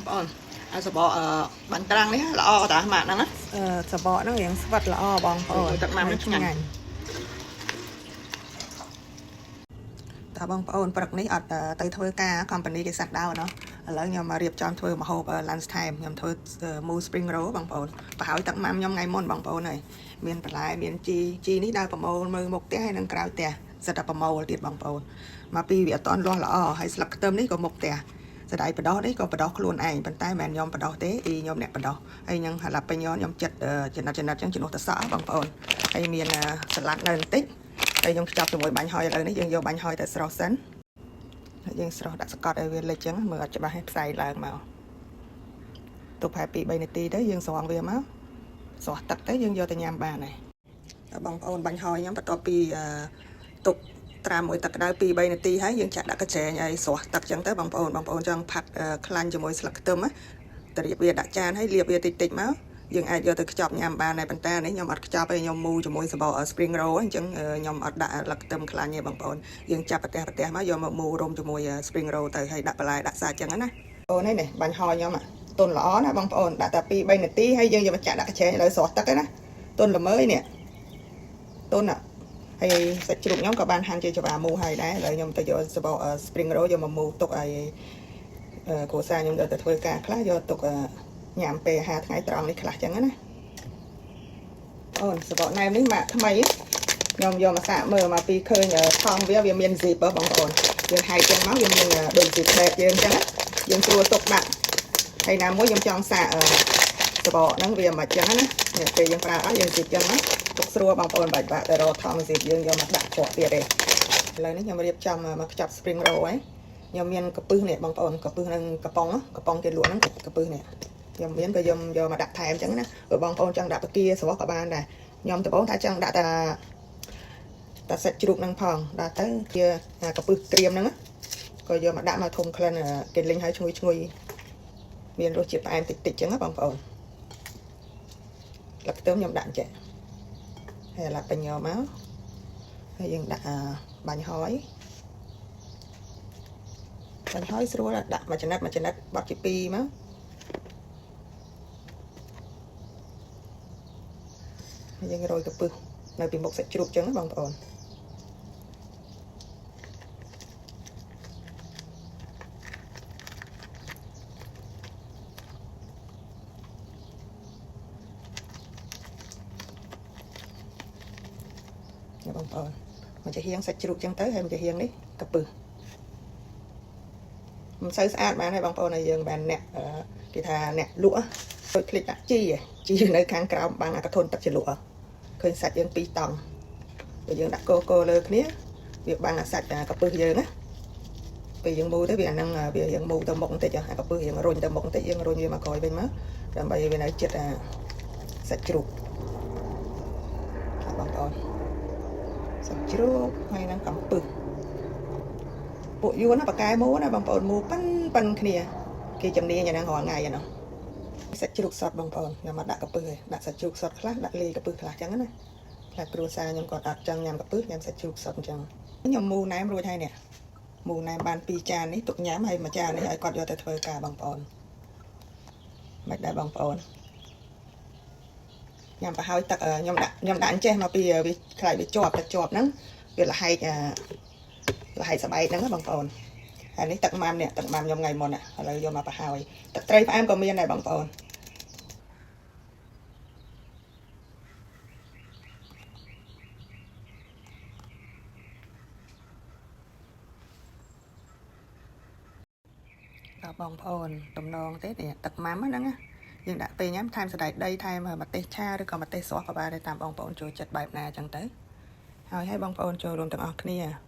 ប្អូនអាសបកអឺបាញ់ត្រាំងនេះល្អតាម៉ាក់ហ្នឹងណា អឺសបកហ្នឹងរៀងស្វិតល្អបងប្អូន ទឹកម៉ាំហ្នឹងឆ្ងាញ់ តើបងប្អូនព្រឹកនេះអត់ទៅធ្វើការ company គេសាត់ដោណោះឥឡូវខ្ញុំមករៀបចំធ្វើម្ហូប lunch time ខ្ញុំធ្វើមូ spring roll បងប្អូនប្រហើយទឹកម៉ាំខ្ញុំថ្ងៃមុនបងប្អូនហើយមានបន្លែមានជីជីនេះដើរប្រមូលមើលមុខផ្ទះហើយនិងក្រៅផ្ទះសិតតែប្រមូលទៀតបងប្អូនមកពីវាអត់តន់លាស់ល្អហើយស្លឹកខ្ទឹមនេះក៏មុខផ្ទះសដៃបដោះនេះក៏បដោះខ្លួនឯងប៉ុន្តែមិនមែនខ្ញុំបដោះទេអ៊ីខ្ញុំអ្នកបដោះហើយនឹងហាឡាពេញយ៉នខ្ញុំចិត្តចំណិតចំណិតចឹងជំនួសតសក់បងប្អូនហើយមានសាឡាត់នៅបន្តិច ហើយខ្ញុំខ្ចប់ជាមួយបាញ់ហយឥឡូវនេះយើងយកបាញ់ហយទៅស្រស់សិនហើយយើងស្រស់ដាក់សកត់ឲ្យវាលិចចឹងមើលអត់ច្បាស់ឲ្យផ្សែងឡើងមកទុកប្រហែល2 3នាទីទៅយើងស្រង់វាមកស្រស់ទឹកទៅយើងយកទៅញ៉ាំបានហើយបងប្អូនបាញ់ហយខ្ញុំបន្ទាប់ពីទុកត្រាំមួយទឹកក្តៅ2 3នាទីហើយយើងចាក់ដាក់កញ្ច្រែងឲ្យស្រស់ទឹកចឹងទៅបងប្អូនបងប្អូនចង់ផាត់ខ្លាញ់ជាមួយស្លឹកខ្ទឹមទៅរៀបវាដាក់ចានហើយលាបវាតិចតិចមកយើងអាចយកទៅខ្ចប់ញ៉ាំបានដែរប៉ុន្តែនេះខ្ញុំអត់ខ្ចប់ទេខ្ញុំមូជាមួយសបក spring roll អញ្ចឹងខ្ញុំអត់ដាក់ស្លឹកខ្ទឹមខ្លាញ់ទេបងប្អូនយើងចាប់ប្រទេសប្រទេសមកយកមកមូរុំជាមួយ spring roll ទៅហើយដាក់បន្លែដាក់សាច់អញ្ចឹងណាអូននេះបាញ់ហយខ្ញុំទុនល្អណាបងប្អូនដាក់តែ2 3នាទីហើយយើងយកមកចាក់ដាក់កញ្ច្រែងឲ្យស្រស់ទឹកណាទុនល្មើយនេះទុនហើយសាច់ជ្រូកខ្ញុំក៏បានហាន់ជាច្រាមូហើយដែរឥឡូវខ្ញុំទៅយកសបក spring roll យកមកមូទុកឲ្យគ្រួសារខ្ញុំទៅធ្វើការខ្លះយកទុកញ៉ាំពេលអាហារថ្ងៃត្រង់នេះខ្លះចឹងណាអូនសបកណែមនេះម៉ាក់ថ្មីខ្ញុំយកមកសាកមើលមកពីឃើញថង់វាវាមាន zip បងប្អូនយើងហែកចឹងមកវាមានដូច zip បែបយើងចឹងណាយើងស្រួលទុកដាក់ហើយណាមួយខ្ញុំចង់សាកសបកហ្នឹងវាមិនចឹងណានេះពេលយើងប្រើអស់យើង zip ចឹងណាទុកស្រួលបងប្អូនបាច់បាក់ទៅរកថង់ zip យើងយកមកដាក់ច្រកទៀតទេឥឡូវនេះខ្ញុំរៀបចំមកខ្ចប់ spring roll ហើយខ្ញុំមានកពឹសនេះបងប្អូនកពឹសនឹងកំប៉ុងកំប៉ុងគេលក់ហ្នឹងកពឹសនេះខ្ញុំមានក៏ខ្ញុំយកមកដាក់ថែមអញ្ចឹងណាបើបងប្អូនចង់ដាក់ពគាស្រស់ក៏បានដែរខ្ញុំដំបូងថាចង់ដាក់តាតាសាច់ជ្រូកហ្នឹងផងដល់ទៅជាកពឹសក្រៀមហ្នឹងក៏យកមកដាក់មកធំក្លិនគេលីងឲ្យឈ្ងុយឈ្ងុយមានរសជាតិផ្អែមតិចតិចអញ្ចឹងណាបងប្អូនស្លឹកខ្ទឹមខ្ញុំដាក់អញ្ចឹងហើយឡាពេញយកមកហើយយើងដាក់បាញ់ហយបាញ់ហយស្រួលដាក់មួយចំណិតមួយចំណិតបត់ជា2មកហើយយើងរោយកពឹសនៅពីមុខសាច់ជ្រូកចឹងណាបងប្អូន នេះបងប្អូនមកជាហៀងសាច់ជ្រូកចឹងទៅហើយមកជាហៀងនេះកពឹសមិនសូវស្អាតបានទេបងប្អូនហើយយើងបានអ្នកគេថាអ្នកលក់ដូចភ្លេចដាក់ជីជីនៅខាងក្រោមបាំងអាកធនទឹកជ្រលក់ឃើញសាច់យើងពីរតង់បើយើងដាក់កោកោលើគ្នាវាបាំងអាសាច់អាកពឹសយើងណាពេលយើងមូទៅវាអាហ្នឹងវាយើងមូទៅមុខបន្តិចអាកពឹសយើងរុញទៅមុខបន្តិចយើងរុញវាមកក្រោយវិញមកដើម្បីវានៅចិត្តអាសាច់ជ្រូកបងប្អូនសាច់ជ្រូកហើយនឹងកំពឹសពួកយួនណាបកែមូណាបងប្អូនមូប៉ិនប៉ិនគ្នាគេជំនាញយ៉ាងហ្នឹងរាល់ថ្ងៃហ្នឹងសាច់ជ្រូកសតបងប្អូនខ្ញុំអត់ដាក់កំពឹសទេដាក់សាច់ជ្រូកសតខ្លះដាក់លាយកពឹសខ្លះចឹងណាខ្លះគ្រួសារខ្ញុំគាត់អត់ចង់ញ៉ាំកំពឹសញ៉ាំសាច់ជ្រូកសតអញ្ចឹងខ្ញុំមូណែមរួចហើយនេះមូណែមបាន2ចាននេះទុកញ៉ាំហើយមួយចាននេះឲ្យគាត់យកទៅធ្វើការបងប្អូនមិនដែរបងប្អូនញ៉ាំប្រហើយទឹកខ្ញុំដាក់ខ្ញុំដាក់អញ្ចេះមកពីវាខ្លាចវាជាប់តែជាប់ហ្នឹងវាលហែកលហែកសបែកហ្នឹងណាបងប្អូនហើយនេះទឹកម៉ាំនេះទឹកម៉ាំខ្ញុំថ្ងៃមុនឥឡូវយកមកប្រហើយទឹកត្រីផ្អែមក៏មានដែរបងប្អូន ដល់បងប្អូនតំណងទេនេះទឹកម៉ាំហ្នឹងណាយើងដាក់ពេលញ៉ាំថែមសណ្តែកដីថែមម្ទេសឆាឬក៏ម្ទេសស្រស់ក៏បានដែរតាមបងប្អូនចូលចិត្តបែបណាអញ្ចឹងទៅហើយឲ្យបងប្អូនចូលរួមទាំងអស់គ្នា។